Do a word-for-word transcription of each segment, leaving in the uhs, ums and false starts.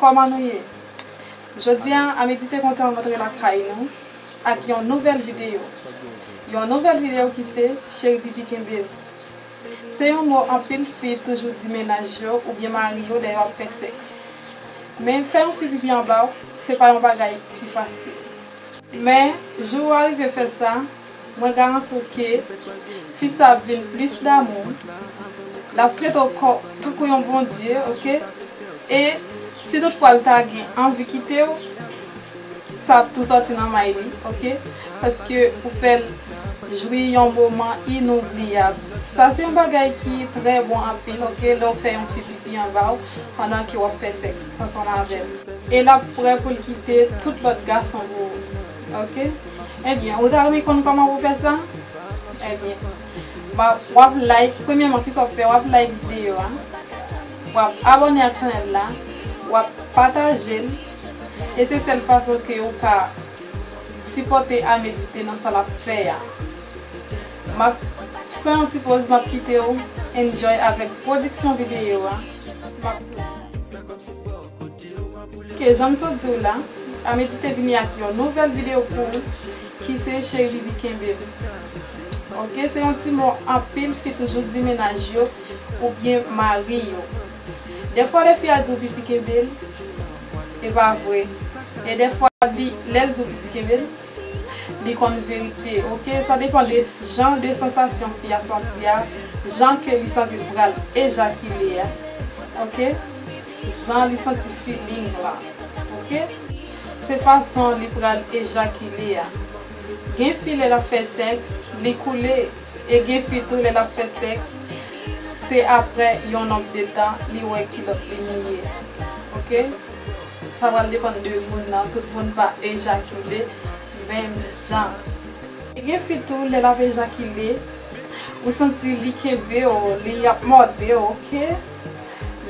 Kòman nou ye? Jodi a, Amedite kontan rantre lakay nou ak yon nouvèl videyo. Yon nouvèl videyo ki se Cheri Pipi Kenbe m. Se yon mo anpil fi toujou di mennaj yo oubyen mari yo lè yo ap fè sèks. Men fè yon fi pipi anba w, se pa yon bagay ki fasil. Men, jou w arive fè sa, mwen garanti w ke fi sa ap vin plis damou. L ap trete w kò, tankou yon bondye, oke? E si toutfwa l ta gen anvi kite w, sa ap tou sòti nan may li, oke? Paske ou fè l jwi yon moman inoubliyab. Sa se yon bagay ki trè bon anpil, oke? Lè w fè yon fi pipi anba w pandan ke w ap fè sèks ansanm avè l. E l ap prè pou l kite tout lòt gason pou ou. Oke? Ebyen, ou ta renmen konn kòman pou fè sa? Ebyen, w ap, w ap like, premyèman, kisa w ap fè? W ap like videyo a, w ap abòne ak chanèl la, w ap pataje l, e se sèl fason ke ou ka sipòte Amedite nan sa l ap fè a. M ap pran yon ti poz, m ap kite w enjoy avèk pwodiksyon videyo a. M ap Ok, jan m sot di w la, Amedite vini ak yon nouvèl videyo pou ou ki se Cheri Pipi Kenbe m. Oke, se yon ti mo anpil fi toujou di mennaj yo oubyen mari yo. Dèfwa lè fi a di w pipi kenbe l, e pa vre. E dèfwa li, lè l di w pipi kenbe l, li konn verite. Oke, sa depann de jan de sansasyon fi a santi a, jan ke li santi l pral ejakile a. Oke? Jan li santi feeling la. Oke? Se fason li pral ejakile a. Gen fi lè l ap fè sèks, li koule. E gen fi tou lè l ap fè sèks, se aprè yon nonb de tan li wè kilòt li mouye. Oke? Sa pral depann de moun nan. Tout moun pa ejakile menm jan. E gen fi tou, lè l ap ejakile, ou santi li kenbe w, li ap mòde w, oke?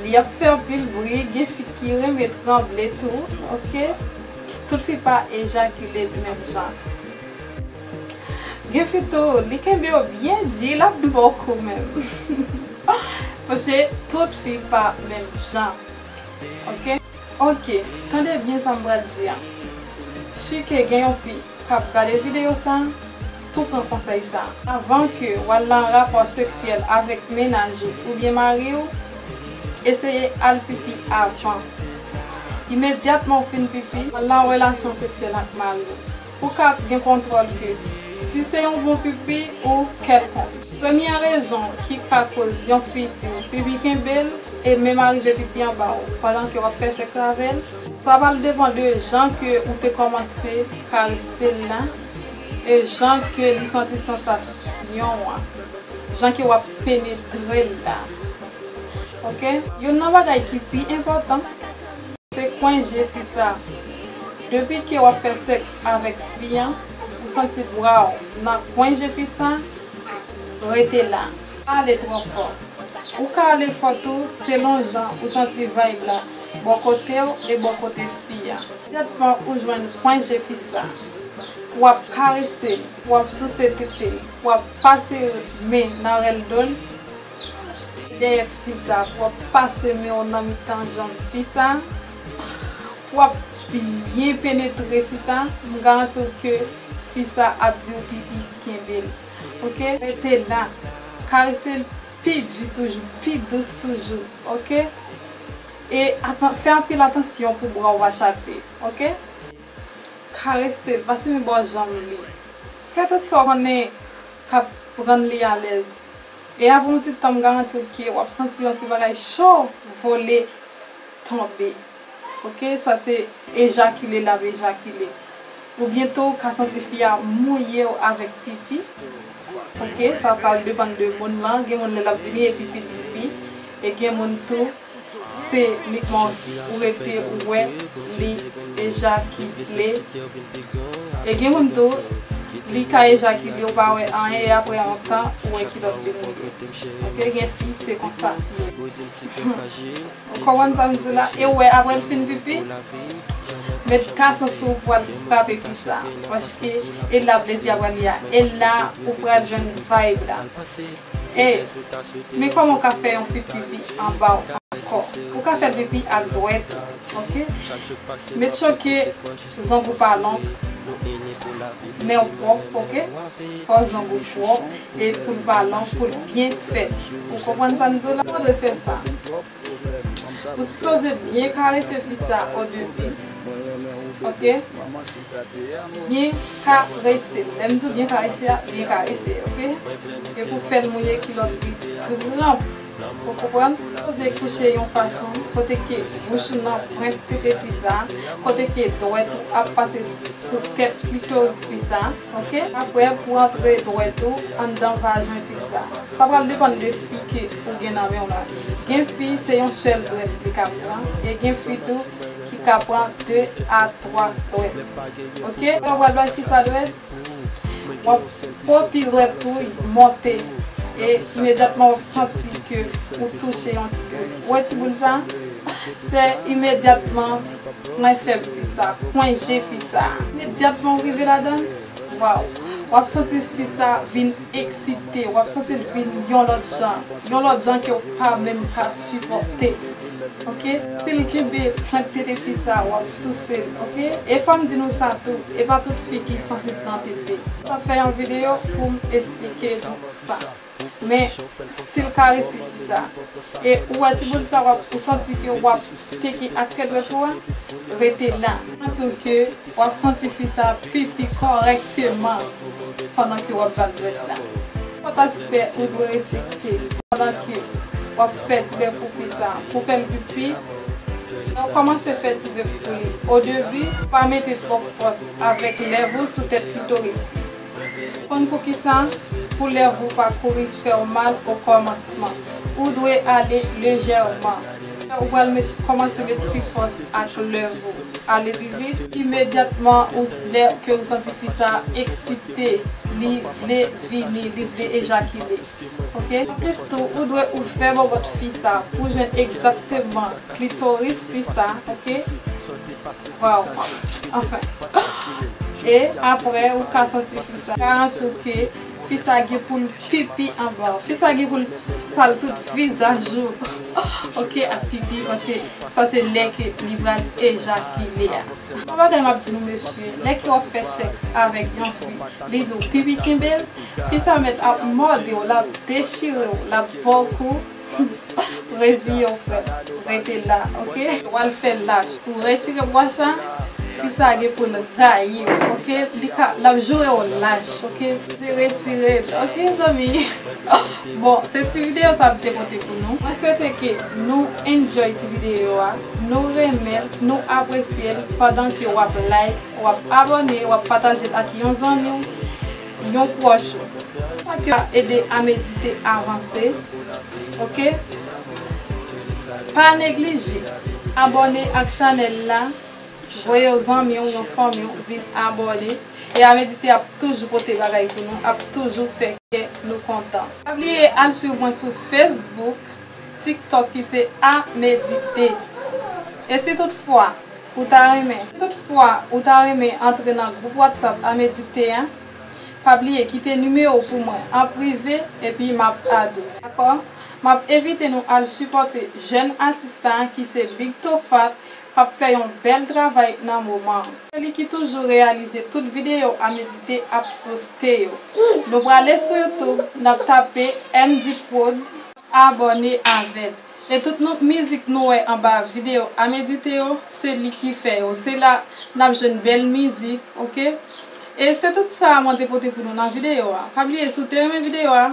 Li ap fè anpil bri, gen fi ki renmen tranble tou, oke? Tout fi pa ejakile menm jan. Gen fi tou, li kenbe w byen di, l ap di w kou menm. Paske tout fi pa menm jan. Oke? Oke, tande byen sa m pral di a. Si ke gen yon fi k ap gade videyo sa, tou pran konsèy sa. Avan ke w al nan rapò seksyèl avèk mennaj ou oubyen mari w, eseye al pipi avan. Imedyatman w fin pipi, al nan relasyon seksyèl ak mari w. Ou ka gen kontwòl ke si se yon bon pipi ou kèlkonk. Premyè rezon ki ka koz yon fi di w pipi kenbe l e menm arive pipi anba w pandan ke w ap fè sèks avè l, sa pral depann de jan ke ou te kòmanse karese l la e jan ke li santi sansasyon an, jan ke w ap penetre l la. Oke? Youn nan bagay ki pi enpòtan, se kwen je fi sa. Depi ke w ap fè sèks avèk fi an, ou santi bra w nan kwen je fi sa, rete la. Pa ale twò fò. Ou ka ale fò tou, selon jan ou santi vibe la bò kote w e bò kote fi a. Imedyatman ou jwenn kwen je fi sa, w ap karese l, w ap souse tete l, w ap pase men nan rèl do l, dèyè fi sa, w ap pase men w nan mitan janm fi sa, w ap byen penetre fi sa, m garanti w ke fi sa ap di w pipi kenbe l. Oke? Rete la. Karese l pi di toujou, pi dous toujou. Oke? E atan-, fè anpil atansyon pou bra w pa chape. Oke? Karese l, pase men bò janm li. Fè tout sa w konnen k ap rann li alèz. E apre yon ti tan, m garanti w ke w ap santi yon ti bagay cho vole tonbe. Oke, sa se ejakile l ap ejakile. Oubyen tou, w ka santi fi a mouye w avèk pipi. Oke, sa pral depann de moun lan. Gen moun lè l ap vini e pipi l pipi. E gen moun tou, se inikman ou rete ou wè li ejakile. E gen moun tou, li ka ejakile, ou pa wè anyen, e apre yon tan, ou wè kilòt li mouye. Oke, gen fi, se konsa. Ou konprann sa m di w la? E ou wè, apre l fin pipi, met gason sou ou pou al frape fi sa. Paske e la plezi a pral ye a. E la ou pral jwenn vibe la. E, men kòman w ka fè yon fi pipi anba w? kò. Ou ka fè l pipi ak dwèt, ok? Met choke zong ou pa long, men w pwòp, ok? Fò zong ou pwòp e pou l pa long, pou l byen fèt. Ou konprann sa m di w la? Ou dwe fè sa. Ou sipoze byen karese fi sa o debi. Ok? Byen karese. Lè m di w byen karese a, byen karese, ok? E pou fè l mouye kilòt li tranp. Ou konprann? Sipoze kouche yon fason kote ke bouch ou nan pwent tete fi sa, kote ke dwèt ou ap pase sou tèt klitoris fi sa. Ok? Apre, pou antre dwèt ou anndan vajen fi sa. Sa pral depann de fi ke ou gen nan men w la. Gen fi, se yon sèl dwèt li ka pran, e gen fi tou ki ka pran de a twa dwèt. Ok? Lè w pral bay fi sa dwèt, w ap pwòpi dwèt ou monte, e imedyatman w ap santi ke ou touche yon ti boul. Ou wè ti boul sa? Se imedyatman kwen fèb fi sa, kwen je fi sa. Imedyatman w rive ladan l, waw, w ap santi fi sa vin eksite, w ap santi l vin yon lòt jan, yon lòt jan ke w pa menm ka sipòte. Ok? Si l kenbe pwent tete fi sa, w ap souse l, ok? E fò m di nou sa tou, e pa tout fi ki sansib nan tete. M ap fè yon videyo pou m esplike nou sa. Men, si l karese fi sa, e ou wè ti boul sa, w ap, ou santi ke w ap teke ak kè dwèt ou a, rete la. Santi w ke w ap santi fi sa pipi kòrèkteman pandan ke w ap ba l dwèt la. Lòt aspè ou dwe respekte pandan ke w ap fè ti bèf pou fi sa, pou fè l pipi, lè w kòmanse fè ti bèf pou li, o debi, pa mete twòp fòs avèk lèv ou sou tèt klitoris li. Konn poukisa? Pou lèv ou pa kouri fè w mal o kòmansman. Ou dwe ale lejèman. Ou pral met, kòmanse met ti fòs ak lèv ou. Ale pi vit. Imedyatman, ou, lè ke ou santi fi sa eksite, li vle vini, li vle ejakile. Ok? Anplis tou, ou dwe ouvè bòbòt fi sa pou jwenn egzakteman klitoris fi sa, ok? Waw. Anfen. E apre, ou ka santi fi sa. Garanti w ke fi sa gen pou l pipi anba w. Fi sa gen pou l sal tout vizaj ou. Ok, ak pipi, paske sa se lè ke li pral ejakile a. Yon bagay m ap di nou, mesye, lè ke w ap fè sèks avèk yon fi, li di w pipi kenbe l, fi sa mèt ap mòde w, l ap dechire w, l ap ba w kou. Reziye w, frè m. Rete la, ok? W al fè lach. Ou retire bwa sa, fi sa gen pou l rayi w, ok? Li ka, l ap joure w lach, ok? Se retire l, ok, zanmi? Bon, se ti videyo sa m te pote pou nou. Mwen swete ke nou enjoy ti videyo a, nou renmen l, nou apresye l pandan ke w ap like, w ap abòne, w ap pataje l ak yon zanmi w, yon pwòch ou. Sa ka ede Amedite avanse. Ok? Pa neglije abòne ak chanèl la, voye yon zanmi w, yon fanmi w vin abòne. E Amedite ap toujou pote bagay pou nou, ap toujou fè kè nou kontan. Pa bliye al swiv mwen sou Facebook, TikTok ki se Amedite. E si toutfwa ou ta renmen, si toutfwa ou ta renmen antre nan gwoup WhatsApp Amedite a, pa bliye kite nimewo w pou mwen an prive epi m ap add ou. Dakò? M ap envite nou al sipòte jèn atis sa a ki se Big Tofat k ap fè yon bèl travay nan moman an. Se li ki toujou reyalize tout videyo Amedite ap poste yo. Nou prale sou YouTube, n ap tape M D Prod, abòne avè l. E tout nou, mizik nou wè anba videyo Amedite yo, se li ki fè yo. Se la n ap jwenn bèl mizik, ok? E se tout sa mwen te pote pou nou nan videyo a. Pa bliye, si w te renmen videyo a,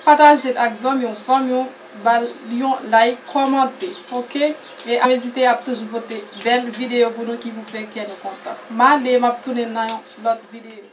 pataje l ak zanmi w, fanmi w, ba l yon like, kòmante, ok? E Amedite ap toujou pote bèl videyo pou nou ki pou fè kè nou kontan. M ale, m ap tounen nan yon lòt videyo.